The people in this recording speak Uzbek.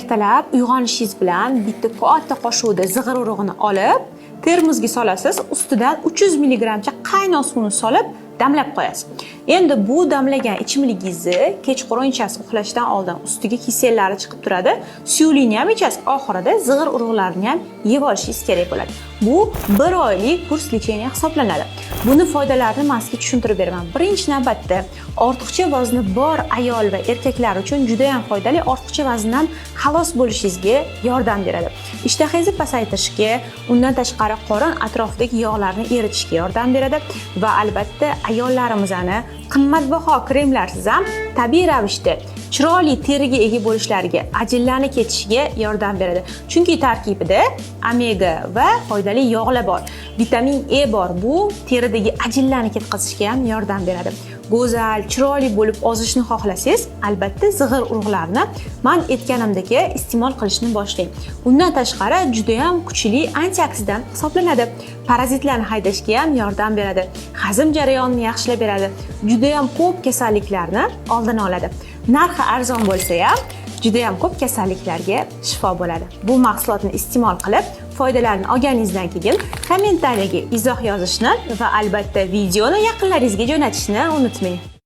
Ertalab uyg'onishingiz bilan bitta katta qoshiqda zig'ir urug'ini olib, termosga solasiz, ustidan 300 milligramcha qaynoq suvni solib, damlab qo'yasiz. Endi bu damlagan ichimligingizni kechqurun ichasiz, uxlashdan oldin. Ustiga kisellari chiqib turadi. Suyuqlikni ham ichasiz, oxirida zig'ir urug'larini ham yeb olishingiz kerak bo'ladi. Bu bir oylik kurs лечения hisoblanadi. Buni foydalarini man sizga tushuntirib beraman. Birinchi navbatda ortiqcha vazni bor ayol va erkaklar uchun juda ham foydali, ortiqcha vazndan xalos bo'lishingizga yordam beradi. Ishtahangizni pasaytirishga, undan tashqari qorin atrofidagi yog'larni eritishga yordam beradi va albatta ayollarimizni qimmatbaho kremlarsiz ham tabiiy ravishda chiroyli teriga ega bo'lishlariga, ajinlarni ketishiga yordam beradi. Chunki tarkibida omega va foydali yog'lar bor. Vitamin E bor. Bu teridagi ajinlarni ketkazishga ham yordam beradi. Go'zal, chiroyli bo'lib ozishni xohlasangiz, albatta zig'ir urug'larini man aytganimdek iste'mol qilishni boshlang. Undan tashqari juda ham kuchli antioksidant hisoblanadi. Parazitlarni haydashga ham yordam beradi. Hazm jarayonini yaxshilab beradi. Juda ham ko'p kasalliklarni oldini oladi. Narxi arzon bo'lsa ham, juda ham ko'p kasalliklarga shifo bo'ladi. Bu mahsulotni iste'mol qilib, foydalarini olganingizdan keyin kommentariyaga izoh yozishni va albatta videoni yaqinlaringizga jo'natishni unutmang.